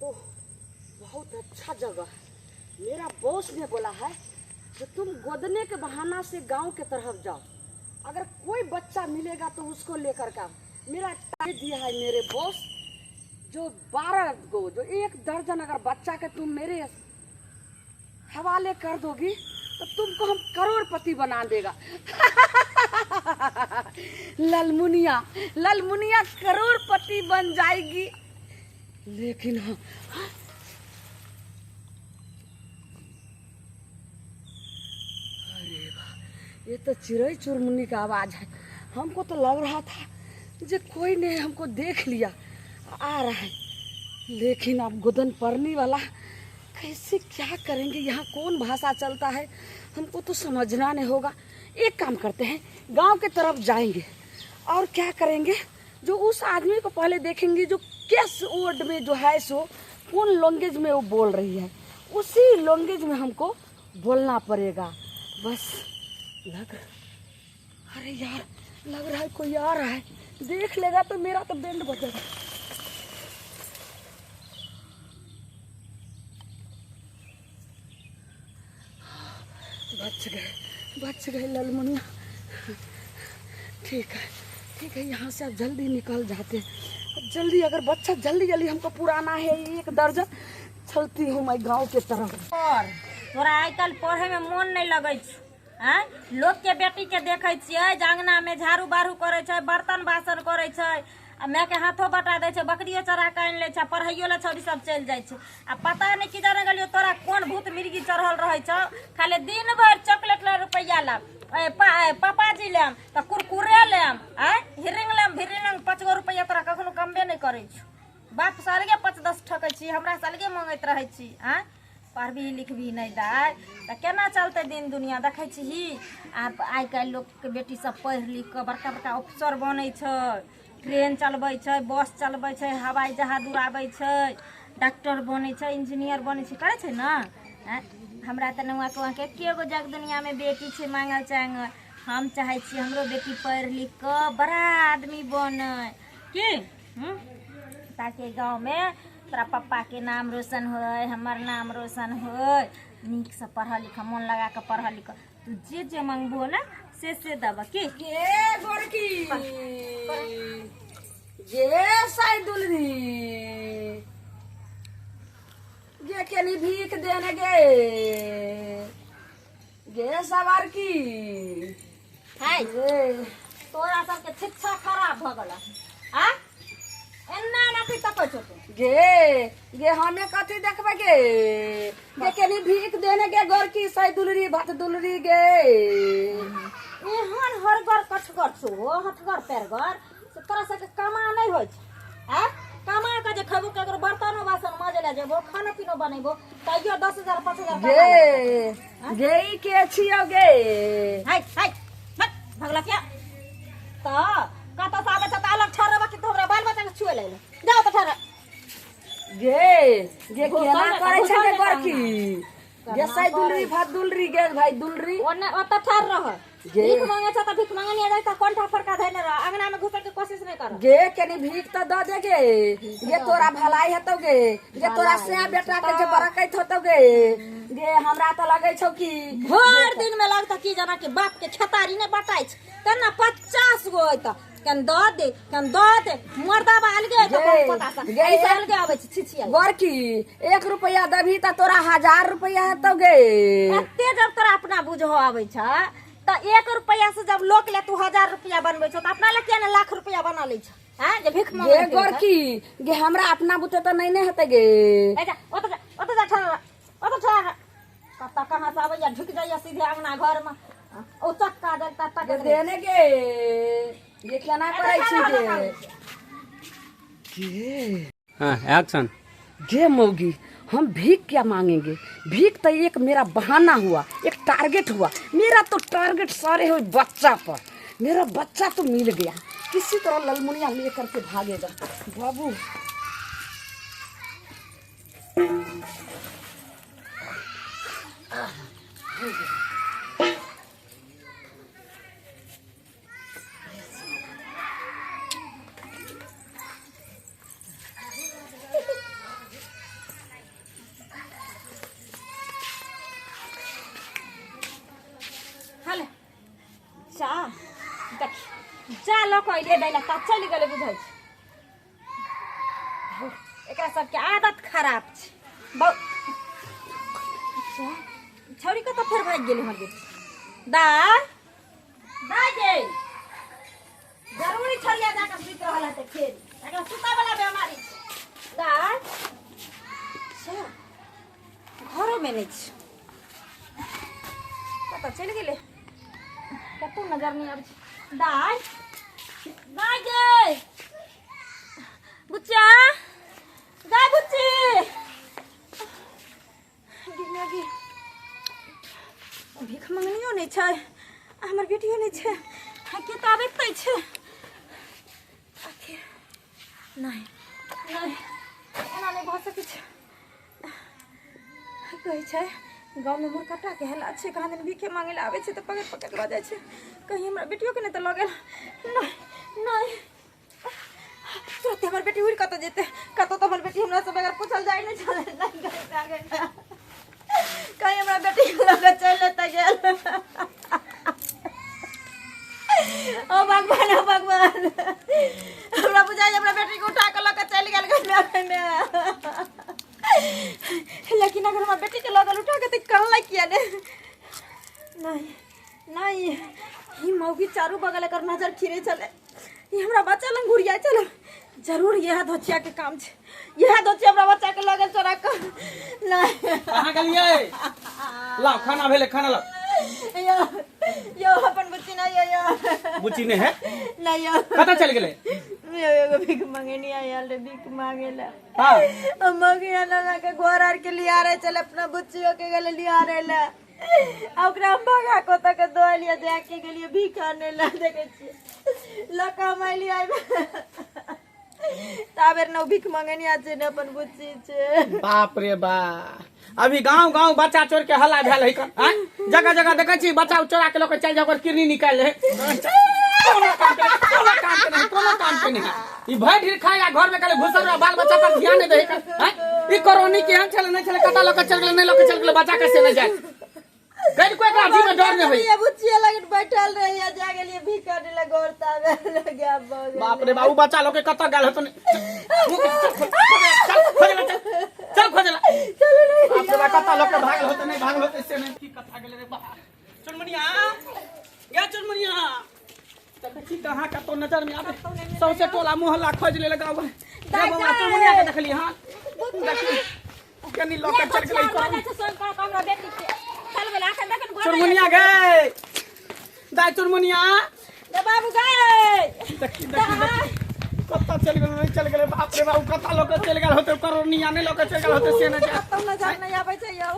तो बहुत अच्छा जगह है। मेरा बॉस ने बोला है कि तुम गोदने के बहाना से गांव के तरफ जाओ, अगर कोई बच्चा मिलेगा तो उसको लेकर का। मेरा टाइम दिया है मेरे बॉस, जो 12 गो जो 1 दर्जन अगर बच्चा के तुम मेरे हवाले कर दोगी तो तुमको हम करोड़पति बना देगा। ललमुनिया ललमुनिया करोड़पति बन जाएगी। लेकिन हाँ, अरे वाह, ये तो चिड़ै चुनमुनी का आवाज है। हमको तो लग रहा था जो कोई ने हमको देख लिया आ रहा है, लेकिन अब गोदन पड़ने वाला कैसे क्या करेंगे, यहाँ कौन भाषा चलता है हमको तो समझना नहीं होगा। एक काम करते हैं, गांव के तरफ जाएंगे और क्या करेंगे, जो उस आदमी को पहले देखेंगे जो किस वर्ड में जो है सो कौन लैंग्वेज में वो बोल रही है, उसी लैंग्वेज में हमको बोलना पड़ेगा। बस लग, अरे यार लग रहा है कोई आ रहा है, देख लेगा तो मेरा तो बैंड बजेगा। बच गए ललमुनिया। ठीक है ठीक है, यहाँ से अब जल्दी निकल जाते हैं। अब जल्दी, अगर बच्चा जल्दी जल्दी हमको पुराना है 1 दर्जन, चलती हूँ मैं गांव के तरफ। और तोरा आइ काल्हि पढ़े में मन नहीं लगै छौ। आँय, लोग के बेटी के देखै छियै जे अंगना में झाड़ू बारू करै छै, बर्तन बासन करै छै, आ माय के हाथो बटा दै छै, बकरियो चरा के आनि लै छै, पढ़ाइयो लए छौड़ी सब चलि जाइ छै। आ पता नहि की जाने गेलियो तोरा कोन भूत मिर्गी चढ़ल रहै छौ, खाली दिन भरि चॉकलेट लए रुपैआ लाब, पापाजी लेम तऽ कुरकुरे लेम, आँय हिरिंग लेम भिरिंग लेम, 5 गो रुपैआ तोरा कखनो कमबे नहि करै छौ। बाप से अलगे 5-10 ठकै छी, हमरा से अलगे मंगैत रहै छी। आँय, पढ़बही लिखबही नहि दाइ तऽ केना चलतै दिन दुनिया, देखै छही आब आइ काल्हि लोकके बेटी सब पढ़ि लिख कऽ बड़का बड़का अफसर बनै छै, ट्रेन चलबै छै, बस चलबै छै, हवाई जहाज उड़ाबै छै, डॉक्टर बनै छै, इंजीनियर बनै छै, करै छै ने। आँय, हमरा तऽ नौआके वहाँके एके गो जग दुनियामे बेटी छै माँगल चाँगल, हम चाहै छियै हमरो बेटी पढ़ि लिख कऽ बड़ा आदमी बनै की, ताकि गाँवमे तोरा पप्पा के नाम रोशन होय, हमर नाम रोशन होय। नीक से पढ़ लिख, मन लगा के पढ़ लिख, तू जे जे मंगबो ने से देब की। गे गोरकी गे साई दुलरी गे केनी भीख देने गे गे सवार की। हाय, तोरा सबके शिक्षा खराब भ गेल आ एना ना की तकै छौ तू। गे गे हमें कथी देखबै गे, गे केनी भीख देने गे गोरकी साई दुलरी भात दुलरी गे। एहन हरगर कठगर छौ हथगर पैरगर से तोरा सबके कमा नहि होइ छै। आ कमा के जे खेबो, ककरो बर्तनो बासन मजे लए जेबो, खानो पीनो बनेबो, तैयो 10,000 5,000 गे गे ई के छियौ गे। हाय हाय हट भगला क्या तऽ कतऽ से आबै छ तऽ अलग ठहरब कि तू हमरा बाल बच्चा के छुए ले जाओ तऽ ठहर। गे गे केना करै छै गे घुसल गोरकी गे साई दुलरी भात दुलरी गे भाई दुलरी, ओने ओतऽ ठहर रह। भीख मांगे छ तऽ भीख मांगे नहीं जाय तऽ कंठा फरका धैने रह, अंगना में घुसै के कोशिश नहीं कर। गे केनी भीख तऽ दऽ दे गे, गे तोरा भलाई हेतौ गे, गे तोरा से बेटा के जे बरकत होतौ गे। गे हमरा तऽ लगै छौ कि भरि दिन में लगता की जाना कि बाप के खेतारी नहीं बटाइ छै, तेना 50 गो अयतऽ कन दऽ दे कन दऽ दे, मर्दाबा अलगे अयतऽ गे, पता से गे, ऐसे अलगे आबै छै छिछिया। गोरकी 1 रुपैआ देबही तऽ तोरा 1000 रुपैआ हेतौ गे। एते जब तोरा अपना बुझो आबै छ तऽ 1 रुपैआ से जब लोक ले तू 1000 रुपैआ बनबै छौ तऽ अपना ले किया ने लाख रुपैआ बना लै छ। आँय, जे भीख गे मांगै गोरकी गे हमरा अपना बुते तऽ नहि ने हेतै गे। ए जा ओतऽ जा ओतऽ जा ठहर ओतऽ ठहर, कतऽ कहाँ से आबैया ढुकि जाइया सीधे अंगना घर में, ओ चक्का जगता तक गे देने गे, गे केना करै छी गे। गे हाँ एक्शन। गे मौगी, हम भीख क्या मांगेंगे, भीख तो एक मेरा बहाना हुआ, एक टारगेट हुआ। मेरा तो टारगेट सारे हो बच्चा पर, मेरा बच्चा तो मिल गया, किसी तरह ललमुनिया लेकर के भागेगा बाबू। लऽ कऽ अयलियै दै लए तऽ चलि गेलै बुझै छै। एकरा सबके आदत खराब छै। छौड़ी कतऽ फेर भागि गेलै हमर बेटी? दाय दाय गे, जरूरी छौड़िया जाकऽ सुति रहल हेतै फेर, एकरा सुतै वाला बेमारी छै। दाय अच्छा घरोमे नहि छै, कतऽ चलि गेलै? कतौ नजर नहि आबै छै। दाय दाय गे, बुच्चा दाय, बुच्ची गे, भीख मंगनियो नहि छै आ हमर बेटियो नहि छै आ के तऽ आबैत नहि छै आखिर। नहि नहि, एना नहि भऽ सकै छै। कहै छै गाँवमे मुरकट्टाके हल्ला छै, कहाँ दिन भीखे मांगे लए आबै छै तऽ पकड़ि पकड़ि लऽ जाइ छै। कहीं हमरा बेटियोके नहि तऽ लऽ गेल। नहि नहि, तुरते हमर बेटी उड़ि कतऽ जेतै? कतऽ तऽ हमर बेटी हमरा से बगैर पूछल जाइ नहि छलै। कहीं हमरा बेटी के लऽ कऽ चलि एतै गेल। ओ भगवान, ओ भगवान, हमरा बुझाइ हमरा बेटी के उठा कऽ लऽ कऽ चलि गेल गंगा मे। लेकिन अगर हमरा बेटी के लऽ गेल उठा कऽ तऽ कनलै किया ने? नहीं नहीं, ई मौगी चारू बगल एकर नजर खीरे छलै, ई हमरा बच्चा लग घुरिया छलै। जरूर इएह धोचिया के काम छै, इएह धोचिया हमरा बच्चा के लऽ गेल चोरा कऽ। नहीं, कहाँ गेलियै? लाओ, खाना भेलै, खाना लाओ। यो यो, अपन बुच्ची नहीं यो यो। बुच्ची नहि है? नहीं यो। कतऽ चलि गेलै? यो, एगो भीख मंगनी आयल रे भीख मांगे ला। हाँ। मंगिया नाना के घर आर के लिया रहे चले, अपना बुच्चियों के गले लिया रहे ला, आ ओकरा हम भगा को तक दो लिया जाके गेलिए भीख आने ला। देखे छियै लका हम अइलियै ताबेर न भीख मंगनी छै ने अपन बुच्ची छै। बाप रे बा, अभी गांव गांव बच्चा चोर के हल्ला भेल है कन, आँय? जगह जगह देखै छी बच्चा चोरा के लऽ के चलि जाय, ओकर किडनी निकालि लै। कोनो काम के नहि, कोनो काम के नहि, कोनो काम के नहि। ई भरि ढीर खाय आ घर में खाली घुसल रह, बाल बच्चा पर ध्यान नहि दै है, आँय? ई कोरोनी केहन छलै नहि छलै, कतऽ लऽ के चलि गेलै नहि लऽ के चलि गेलै बच्चा के से नहि जाय। कनिको एकरा जी में डर नहि होइ। ये बुच्ची लग बैठल रहिए, जा गेलिए भीख आने ला घर ताबे लगे भऽ गेलै। बाप रे बाप, उ बच्चा लोग के कतऽ गेल होतन? चल खोजे ला, चल चल खोजे ला। चलू नहीं। बाप रे बाप, कतऽ लोग के भागल होतै नहि भागल होतै से नहि। की कथा गेलै रे बा। चुनमुनिया गे, चुनमुनिया, देखै छी कहाँ कतौ नजर में आबै। सौंसे टोला मोहल्ला खोज ले गाँव रे। बौआ, चुनमुनिया के देखली? हाँ, देखली, कनी लऽ के चलि गेलै भऽ जाइ छै स्वयं कऽ हमरा बेटी के चल गेलै अखन देखन घर। चुनमुनिया गे दाइ, चुनमुनिया गे बाबू गे। देखी देखी देखी, कतऽ चलि गेलै नहि चलि गेलै। बाप रे बाप, कतऽ लऽ के चलि गेल होतै? करोनिया नहि लऽ के चलि गेल होतै से नहि जाय। कतौ नजर नहि आबै छै यौ।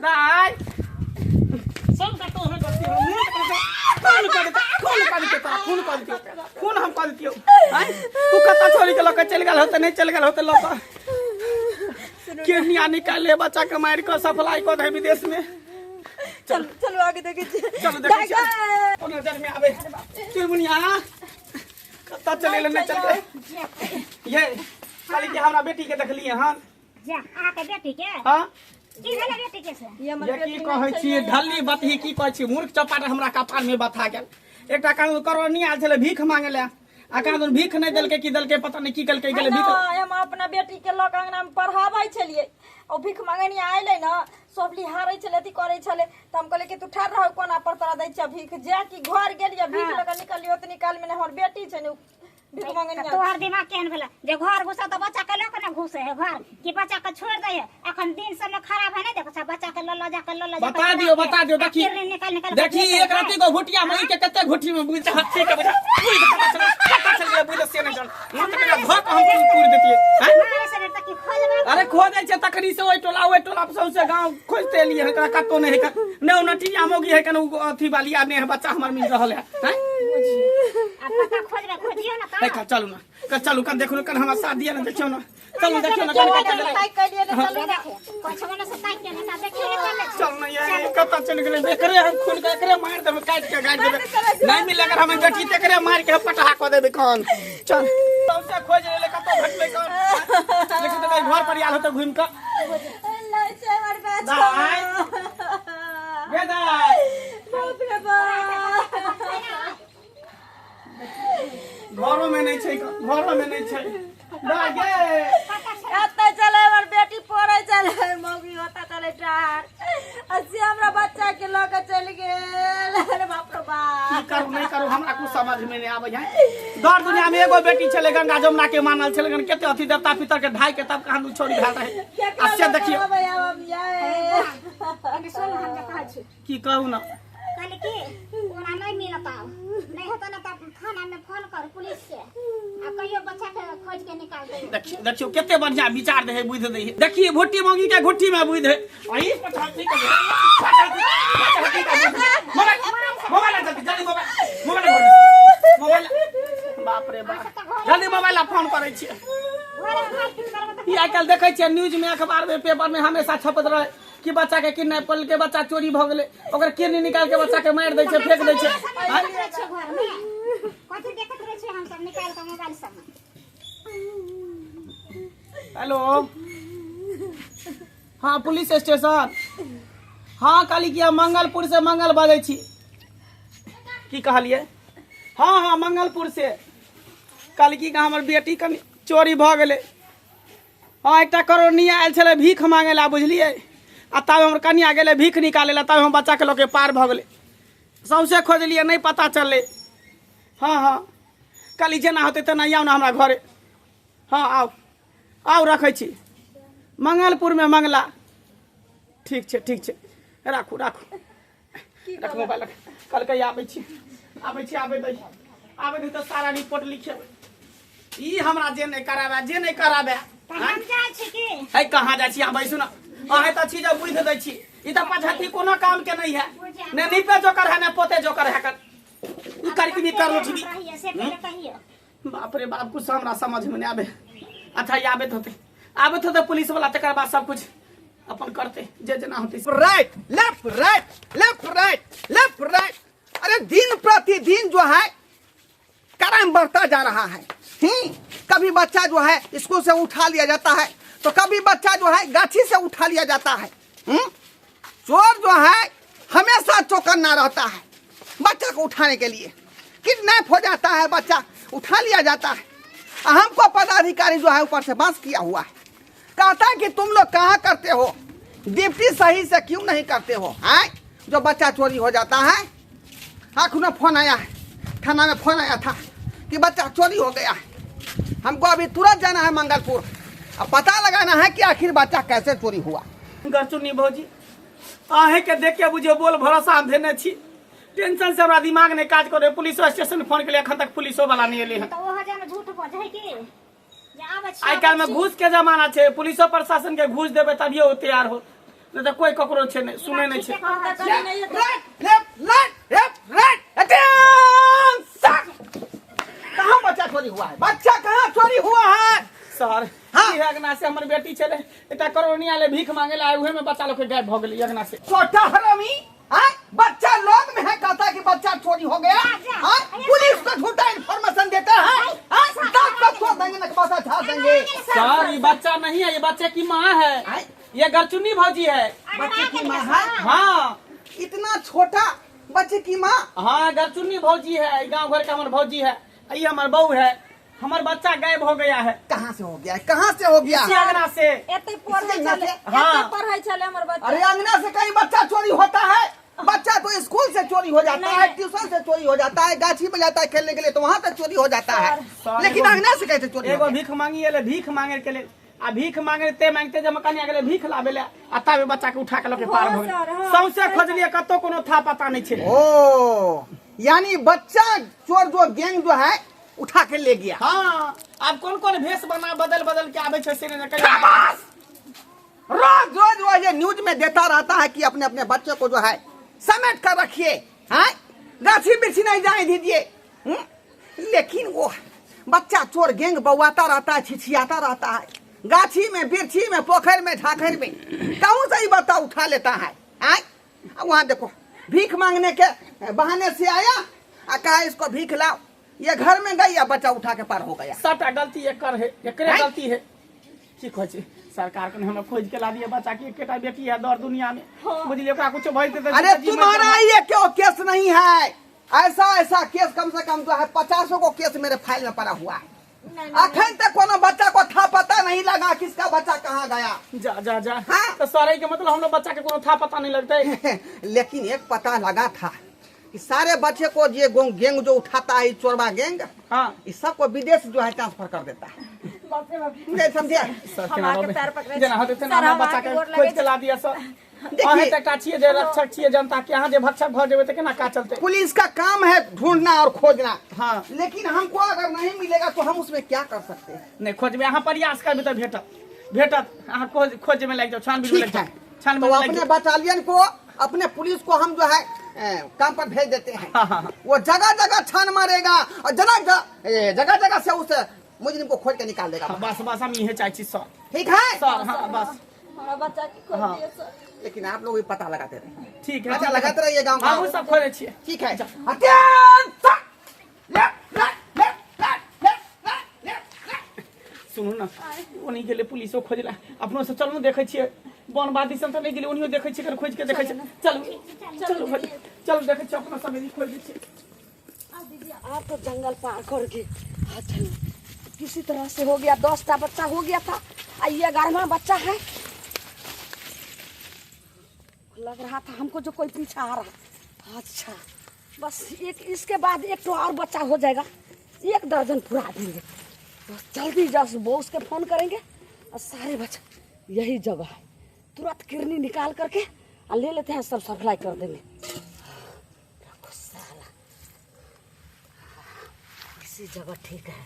दाइ, सब कतौ है गलती हमरा मुँह पे खून कऽ देतै, खून कऽ देतै तोरा, खून कऽ देतियौ, खून हम कऽ देतियौ। आँय, तू कतऽ छोड़ि के लऽ के चलि गेल होतै नहि चलि गेल होतै लऽ कऽ? किडनिया निकालि ले बच्चा के, मारि कऽ सप्लाई कऽ दे विदेश में। चलू चलू, आगे देखै छियै। चलू देखै छियै, ओ नजर में आबै। चुनमुनिया कतऽ चलि गेलै नहि चलि गेलै? ये कहली कि हमरा बेटी के देखलियै हन? जा अहाँके बेटी के? हाँ। की भेलै बेटी के से? ई हमर ये की बेटी कहै नहि छै। छी ढल्ली बतही, की कहै छी मूर्ख चपाट हमरा कपार में बथा गेल। एकटा कानून करोनी आयल छलै भीख मांगे ले आ कानून भीख नहि देलकै, की देलकै पता नहि, की केलकै, गेलै भीख। नहि, हम अपना बेटी के लऽ कऽ अंगना मे पढ़ाबै छलियै, ओ भीख मंगनी आयलै ने, सब लिहारै छलै, अथी करै छलै, तऽ हम कहलियै कि तू ठाढ़ रह कोना पर, तोरा दै छियै भीख। जा कि घर गेलियै भीख लऽ कऽ निकलियै, ओतनी काल मे ने हमर बेटी छै ने उ भीख मंगनी। तोहर दिमाग केहन भेलै जे घर घुसा तऽ बच्चा के लऽ के ने घुसे है घर, कि बच्चा के छोड़ दे है? अखन दिन सब में खराब है, नहीं देखो सब बच्चा के लऽ लऽ जा के लऽ लऽ जा बता दियो, बता दियो। देखी निकाल निकाल देखी, एक राती को घुटिया में के कते घुटी में बुझ हत्ती के बुझ बुझ पता चल पता चल गेलै, बुझ से नहि चल न तऽ ककरा धऽ कऽ हम पूरि देतियै, हैं? मारे से तक की खोजबा? अरे खोजै छै तखनी से ओहि टोला ओहि टोला सौंसे गाँव खोजते एलियै हन, एकरा कतौ नहि है। ने ओ नटिया मौगी है कन, ओ अथी वाली आ ने बच्चा हमर मिल रहल है, हैं? आ पता खोजबा, खोजियो ना। है तऽ का चलू ना का, चलू कन देखू कन, हमरा साथ दिया ना, देखियौ ना, चलू देखियौ ना कन कतऽ गेलै। ताकि कलियै ने, चलू ने। खोजबा ना से ताकि के ना देखियो ने, चले। चल ना ये कतऽ चलि गेलै? एकरे हम खून के एकरे मारि देबै, काटि के गाड़ि देबै। नहि मिलले अगर हमें बेटी तऽ एकरे मारि के हम पटहा कऽ देबै कन। चल सौंसे खोज लेले, कतऽ भेटलै कन? लेकिन तऽ घर पर आयल होतै घुमि कऽ। नहि छै हमर बच्चा। दाइ गे दाइ। बाप रे बाप। घरो में नहीं छै, घरो में नहीं छै। दाय गे। एतऽ चले हमर बेटी पढ़ै छलै, मौगी ओतऽ चलै टार, आ से हमरा बच्चा के लऽ के चलि गेल। अरे बाप रे बाप, की करू नहीं करू, हमरा कुछ समझ में नहीं आबै है। दर दुनिया में एगो बेटी छलै, गंगा जमुना के मानल छलै, कते अथी देवता पितर के ढाई के तब कहाँ छोड़ी भेल रहे। केकरा आ से लऽ के देखियौ। रहबै आब हम यै? एने सुन, हम जे कहै छी। की कहू ना? कहली कि ओना नहीं मिलत आब, नहीं होता ना तब थाना में फोन कर पुलिस से आ कहियो बच्चा के खोज के निकाल दे। देखियो देखियो, कते बढ़िया विचार दे है, बुद्धि दे है। देखिए भुट्टी मौगी के घुट्टी में बुद्धि है। आई पछाती के पछाती पछाती के मोबाइल मोबाइल जल्दी जल्दी मोबाइल मोबाइल मोबाइल, बाप रे बाप, जल्दी मोबाइल फोन करै छियै। घरे में मारपीट करबै तऽ ई आइ काल्हि देखै छियै न्यूज में, अखबार में, पेपर में हमेशा छपैत रहे कि बच्चा के किडनैप कर के बच्चा चोरी भऽ गेलै, ओकर किडनी निकाल के बच्चा के मारि दै छै, फेंक दै छै। सब देखैत रहै छियै घर में, कथी देखैत रहै छियै हमसब निकालि कऽ मोबाइल सबमे। हेलो, हाँ पुलिस स्टेशन? हाँ, कहली कि हम मंगलपुर से मंगल बजै छी। की कहलियै? हाँ हाँ, मंगलपुर से। कहली कि हमर बेटी कनि चोरी भऽ गेलै। हाँ, एकटा करोड़नी आयल छलै भीख मांगे ला, बुझलियै? आ तब हमर कनिया गेलै भीख निकाले ला, तब हम बच्चा के लऽ के पार भऽ गेलै। सौंसे खोजलियै, नहि पता चललै। हाँ हाँ, कहली जेना होतै तेना आउ ने हमरा घरे। हाँ, आउ आउ, रखै छी। मंगलपुरमे मंगला। ठीक छै, ठीक छै, राखू राखू, रख मोबाइल रख। कहलकै आबै छी आबै छी, आबै दै आबै दै तऽ सारा रिपोर्ट लिखेबै। ई हमरा जे नहि कराबै, जे नहि कराबै। तऽ हम जाइ छी की? है, कहाँ जाइ छी? अहाँ बैसू ने। अहें तऽ छी जे बुझि दै छी। ई तऽ पछाती कोनो काम के नहीं है, ने निपे जोकर है ने पोते जोकर है। कर ई करके भी कर उठबी। रहिए से पहिले कहियो। बाप रे बाप, कुछ हमरा समझ में नहीं आबे। अच्छा, ई आबैत होते, आबैत होते पुलिस वाला, तकर बाद सब कुछ अपन करते जे जेना होते। Right left right left right left right. अरे दिन प्रतिदिन जो है क्राइम बढ़ता जा रहा है। कभी बच्चा जो है स्कूल से उठा लिया जाता है तो कभी बच्चा जो है गाछी से उठा लिया जाता है। चोर जो है हमेशा चौकन्ना रहता है बच्चा को उठाने के लिए। किडनैप हो जाता है बच्चा, उठा लिया जाता है। हमको पदाधिकारी जो है ऊपर से बांस किया हुआ है, कहता है कि तुम लोग कहाँ करते हो ड्यूटी, सही से क्यों नहीं करते हो? हैं जो बच्चा चोरी हो जाता है। अखनो फोन आया है, थाना में फोन आया था कि बच्चा चोरी हो गया है। हमको अभी तुरंत जाना है मंगलपुर, अब पता लगाना है कि आखिर बच्चा कैसे चोरी हुआ। गरचुन्नी भौजी, अहें के देख के बुझियो बोल भरोसा हम धेने छी। टेंशन से हमरा दिमाग नहीं काज करे। पुलिस स्टेशन फोन के लिए, अखन तक पुलिसो वाला नहीं एलै हन। तऽ ओहो जन झूठ बजै की जे आबै छी? आइ काल्हि में घूस के जमाना छै, पुलिसो प्रशासन के घूस देबै तभिए ओ तैयार हो, नहीं तऽ कोई ककरो छै नहीं, सुनै नहीं छै। हम तऽ कभी नहीं। Right left right left right attention. कहाँ बच्चा चोरी हुआ है? बच्चा कहाँ चोरी हुआ है? सर। हाँ। ई अगना से हमर बेटी छलै, एकटा करोड़नी आले भीख मांगे ला, उहे में बच्चा लोग के गायब भऽ गेलै अगना से। छोटा हरामी, हाँ? बच्चा लोग में है, कहता कि बच्चा चोरी हो गया, हाँ? पुलिस को झूठा इन्फॉर्मेशन देता है, हाँ? दस को छोड़ देंगे ना, बसा छाड़ देंगे। सर, ये बच्चा नहीं है, ये बच्चे की माँ है। आय? ये गरचुन्नी भौजी है। बच्चे की माँ है? हाँ। इतना छोटा बच्चे की माँ? हाँ, गरचुन्नी भौजी है, ई गांव घर का हमर भौजी है, ये हमर बहू है। हमर बच्चा गायब हो गया है। कहाँ से हो गया है? कहाँ से हो गया? इसी अंगना से। एते पढ़ै इसी अंगना छलै से? हाँ। एते पढ़ै छलै हमर बच्चा। अरे अंगना से कहीं बच्चा चोरी होता है? बच्चा तो स्कूल से चोरी हो जाता है, ट्यूशन से चोरी हो जाता है, गाछी में जाता है खेलने के लिए तो वहाँ से चोरी हो जाता है, सर, लेकिन अंगना से कैसे चोरी हो एगो गया? भीख मांगी एले, भीख मांगे के लेल, आ भीख मांगते मांगते जब कनिया गेलै भीख लाबे ले, आ ताबे बच्चा के उठा के लऽ के पार भऽ सर, गेलै। हाँ। सौंसे खोजलियै, कतौ कोनो था पता नहि छै। ओ यानी बच्चा चोर जो गैंग जो है उठा के ले गया। हाँ, आब कोन कोन भेष बना बदल बदल के आबै छै से नहि कहियो। शाबाश! रोज रोज वो ये न्यूज में देता रहता है कि अपने अपने बच्चे को जो है समेट कर रखिए, हैं? गाछी बिरछी नहीं जाने दीजिए। हम्म? लेकिन वो बच्चा चोर गैंग बौआता रहता है, छिछियाता रहता है, गाछी में बिरछी में पोखर में झाखर में कहूँ से ही बच्चा उठा लेता है, हैं? आ वहाँ देखो भीख मांगने के बहाने से आया आ कहा इसको भीख लाओ, ये घर में गई आ बच्चा उठा के पार हो गया। सबटा गलती एकर है, एकरे हैं? गलती है। की कहै छै सरकार के, हमरा खोज के ला दिए बच्चा के, एकेटा बेटी है दर दुनिया में, बुझलियै? ओकरा कुछो भऽ जेतै तऽ अरे जीते जी मरि तुम्हारा जायब। ये क्यों केस नहीं है? ऐसा ऐसा केस कम से कम जो है 50 को केस मेरे फाइल में पड़ा हुआ है। अखन तक कोनो बच्चा को था पता नहीं लगा किसका बच्चा कहाँ गया। जा जा जा। हाँ। तो सर के मतलब हम लोग बच्चा के कोनो था पता नहीं लगता है। लेकिन एक पता लगा था कि सारे बच्चे को ये गैंग जो उठाता है चोरबा गैंग, हाँ, इस सबको विदेश जो है ट्रांसफर कर देता है। बाप रे बाप। नहीं समझे? सर हम केना आके रहबै? पैर पकड़ै जेना छी। होतै तेना सर, हमरा हम बच्चा अहाँके के गोर खोजि लगै के ला दिअ सर। देखिए। अहें तऽ एकटा छियै जे रक्षक छियै जनता के, अहाँ जे भक्षक भऽ जेबै तऽ केना काज चलतै? पुलिस का काम है ढूंढना और खोजना। हाँ। लेकिन हमको अगर नहीं मिलेगा तो हम उसमें क्या कर सकते हैं? नहि खोजबै, अहाँ प्रयास करबै तऽ भेटत, भेटत। अहाँ खोज खोजमे लागि जाउ, छानबीन मे ठीक लागि जाउ, है, छानबीन तो मे लागि अपने जाउ। बटालियन को, अपने पुलिस को हम जो है काम पर भेज देते हैं। हाँ, हाँ, हाँ। वो जगह जगह छान मारेगा और जगह जगह जगह से उस मुजरिम को खोज के निकाल देगा। हाँ, बस बस हम इहे चाहै छी सर। ठीक है सर, हाँ, बस। हमरा बच्चा के खोज हाँ। दिअ सर। लेकिन आप लोग भी पता लगाते रहिए। ठीक है, पता लगाते रहिए गाँव हमहूँ का। सब खोजै छियै। ठीक है। Attention! Left, right, left, right, left, right, left, right. सुनू ने, ओनी गेलै पुलिसो खोजला, अपनो सब चलू देखै छियै। वन दिसन तऽ नहि गेलै, ओनियो देखै छियै, कनि खोजि के देखै छियै। चलू चलू चलू देखै छियै, अपनो सब यदि खोजि दै छियै। आप तो जंगल पार करके, हाँ चलो किसी तरह से हो गया। 10टा बच्चा हो गया था, आ ये 11वां बच्चा है। लग रहा था हमको जो कोई पीछा आ रहा। अच्छा बस एक इसके बाद एक तो और बच्चा हो जाएगा, 1 दर्जन पूरा देंगे। बस जल्दी जस्ट बॉस के फोन करेंगे और सारे बच्चे यही जगह है, तुरंत किरनी निकाल करके और ले लेते हैं, सब सप्लाई कर देंगे। रखो साला इसी जगह ठीक है,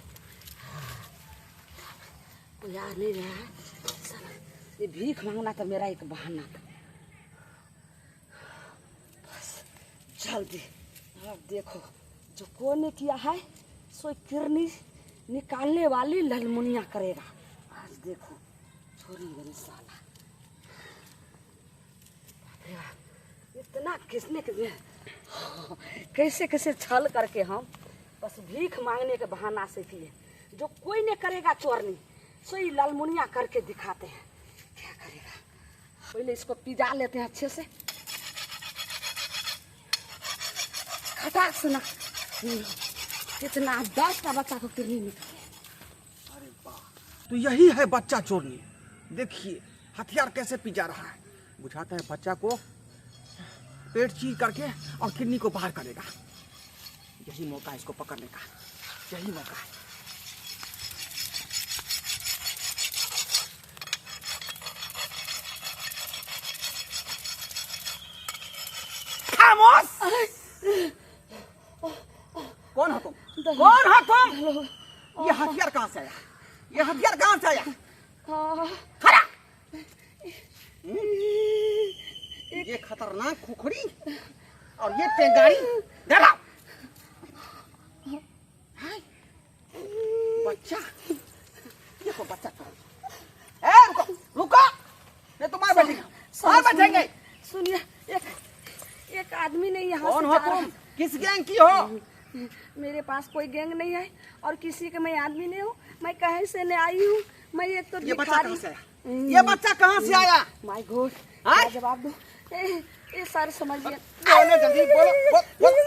कोई आ नहीं रहा है। साला ये भीख मांगना तो मेरा एक बहाना था। बस जल्दी अब देखो जो को ने किया है सो किरनी निकालने वाली ललमुनिया करेगा। आज देखो छोरी बनी साला। बाप रे बाप, इतना किसने किसने कैसे कैसे छल करके हम बस भीख मांगने के बहाना से किए। जो कोई नहीं करेगा चोरनी सो ये लालमुनिया करके दिखाते हैं क्या करेगा। पहले इसको पिजा लेते हैं अच्छे से, खटाक से ना कितना 10टा बच्चा को किरनी निकाले। अरे वाह, तो यही है बच्चा चोरनी। देखिए हथियार कैसे पिजा रहा है, बुझाता है बच्चा को पेट चीर करके और किडनी को बाहर करेगा। यही मौका है इसको पकड़ने का, यही मौका है। खामोश! कौन हो तुम? कौन हो तुम? ये हथियार कहाँ से आया? ये हथियार कहाँ से आया? खड़ा! ये खतरनाक खुखड़ी और ये टेंगारी, डरा बच्चा, देखो बच्चा तो। ए रुको रुको, नहीं तो मार बैठेंगे, मार बैठेंगे। सुनिए, एक एक आदमी नहीं यहाँ कौन से हो जा रहा। तुम? किस गैंग की हो? मेरे पास कोई गैंग नहीं है और किसी के मैं आदमी नहीं हूँ। मैं कहीं से नहीं आई हूँ। मैं एक तो ये बच्चा भिखारी। कहाँ से आया? ये बच्चा कहाँ से आया? My God, हाँ? क्या जवाब दो? ए सर समझिए। बोलो जल्दी, बोलो बोलो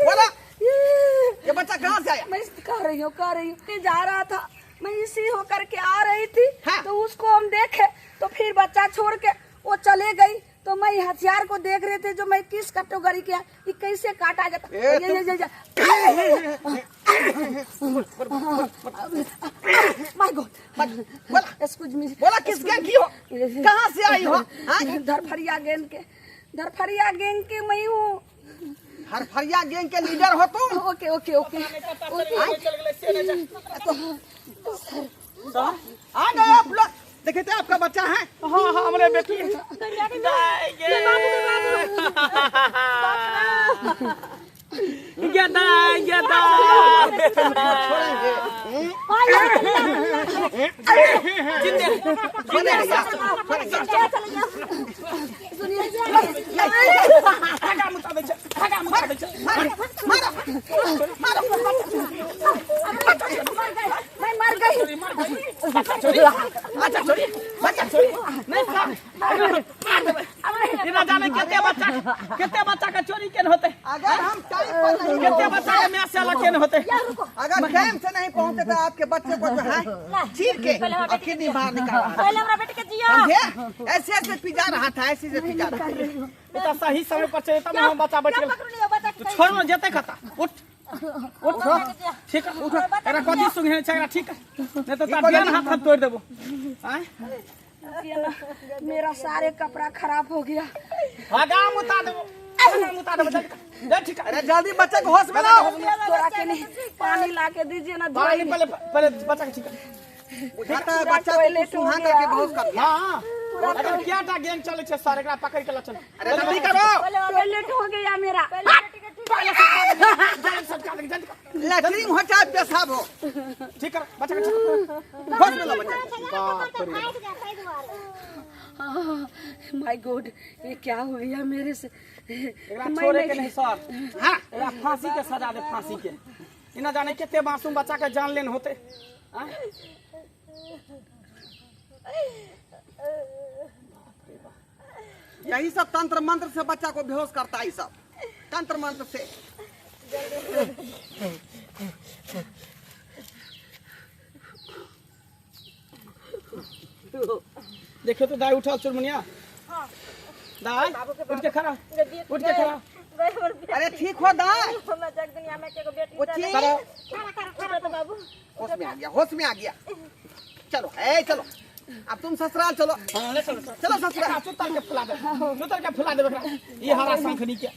बोलो, ये बच्चा कहाँ से आया? मैं कह रही हूँ, कह रही हूँ, मैं जा रहा था, मैं इसी होकर के आ रही थी। हाँ। तो उसको हम देखे तो फिर बच्चा छोड़ के वो चले गई। तो मैं हथियार को देख रहे थे जो मैं किस कैटेगरी के है, ये कैसे काटा जाता। ए, ये, ये, ये, ये। My God, बोला। Excuse me. बोला किस गैंग की हो? कहाँ से आई हो? हाँ? धरफरिया गैंग के, धरफरिया गैंग के मैं हूँ। हरफरिया गैंग के लीडर हो तुम? ओके ओके ओके आ गए आप लोग, देखे थे आपका बच्चा है। हाँ हाँ, हमरे बेटी मैं मर गई। अच्छा छोड़ी, बच्चा छोड़ी, नहीं साहब, मार देबै। एना जाने कते बच्चा, कते बच्चा के चोरी केन होते। अगर हम टाइम पर नहीं कते बच्चा के माय से अलग केने होते अगर टाइम से नहीं पहुंचे तो आपके बच्चे को जो है चीर के और किडनी बाहर निकाल रहा पहले हमरा बेटी के जियो समझे ऐसे ऐसे पिजा रहा था ऐसे ऐसे पिजा रहा था ओ तऽ सही समय पर चले तब हम बच्चा बच गेल पकड़ू लियो बच्चा तू छोड़ न जेते खता उठ उठ ठीक है उठ एकरा कथी सुंघने छै एकरा ठीक है नहीं तो तार बियान हाथ हाथ तोड़ देबो आय मेरा सारे कपड़ा खराब हो गया आगा मुता देबो आगा मुता देबो जल्दी जा ठीक है अरे जल्दी बच्चे को होश में लाओ तोरा के नहीं पानी ला के दीजिए ना पानी पहले पहले बच्चा के ठीक है बुझाता है बच्चा को टॉयलेट हो सुहा गया। करके बेहोश कर दिया हां अरे क्या टा गेम चले छै सर एकरा पकड़ के ल चल अरे जल्दी करो टॉयलेट हो गया मेरा पहले जल्दी सटका दे जल्दी कर। लैट्रिन हो चाहे पेशाब हो ठीक कर बच्चा के ठीक कर। होश में लाओ बच्चा को। बाप रे फाटि गेल ताहि दुआरे my God ये क्या हो गया मेरे से एकरा मैं छोड़े के नहीं नहीं सर हाँ एकरा फांसी के सजा दे फांसी के इना जाने कते मासूम बच्चा के जान लेन होते आँय? यही सब तंत्र मंत्र से बच्चा को बेहोश करता है ये सब तंत्र मंत्र से देखियो तो दाई उठल चुरमुनिया दाई उठ के खड़ा उठ के खड़ा अरे ठीक हो दाई हमरा जग दुनिया में के बेटी वो ठीक खड़ा उठो तो बाबू होश में आ गया होश में आ गया चलो ए चलो अब तुम ससुराल चलो हाँ ले चलो चलो चलो ससुराल चुतर के फुला दे चुतर के फुला दे एकरा ई हरा शंखनी के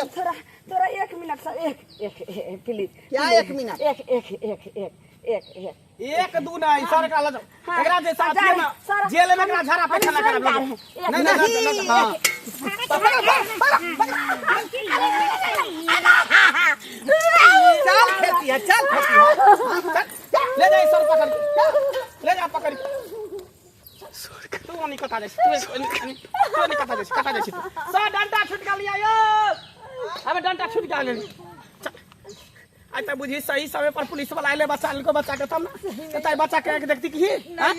थोड़ा थोड़ा एक मिनट सर एक एक प्लीज क्या एक मिनट? एक एक एक एक एक एक एक दू नहीं सर एकरा ल जाओ हाँ। एकरा जे साथ जा में सर, जेल में एकरा झाड़ा पैखाना हम करब जा लोग रहे हैं। नहीं नहीं नहीं हां चल खेती है चल खेती है ले जा सर पकड़ के ले जा पकड़ के तू ओनी कटा जाइ तू ओनी तू ओनी कटा जाइ कटा जाइ तू सर डंडा छूट गेल लिया यो अबे डंडा छूट गेल चल आइ तऽ बुझी सही समय पर पुलिस वाला आइले बच्चा लेलको बच्चा के तब ना तऽ बच्चा के आँखि देखती की हाँ?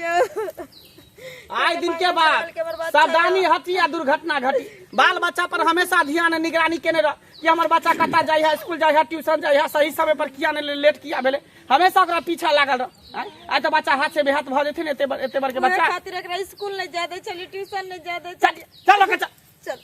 आइ दिन के बाद सावधानी हटी आ दुर्घटना घटी बाल बच्चा पर हमेशा ध्यान निगरानी केने रह कि हमर बच्चा कतऽ जाइ है स्कूल जाइ है ट्यूशन जाइ है सही समय पर किया नहीं लेट किया भेलै हमेशा ओकरा पीछा लागल रह आँय? आइ तऽ बच्चा हाथ से बेहाथ भऽ जेथिन एते बड़ एते बड़के बच्चा खातिर एकरा स्कूल नहीं जाय दै छली ट्यूशन नहीं जाय दै चल चल ओके चल चल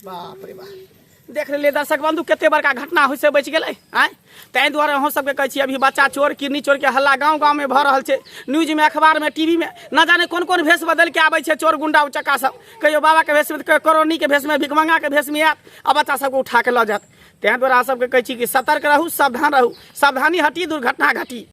बाप रे बाप देख लेलियै दर्शक बंधु कते बड़का घटना होइ से बचि गेलै आँय ताहि दुआरे अहूँ सबके कहै छी अभी बच्चा चोर किडनी चोरके हल्ला गाँव गाँवमे भऽ रहल छै न्यूजमे अखबारमे टीवीमे न जाने कोन कोन भेष बदलि के आबै छै चोर गुंडा उचक्का सब कहियो बाबाके भेषमे तऽ कहियो करोनीके भेषमे भिखमंगाके भेषमे आयत आ बच्चा सबके उठा के लऽ जायत ताहि दुआरे अहाँ सबके कहै छी कि सतर्क रहू सावधान रहू सावधानी हटी दुर्घटना घटी।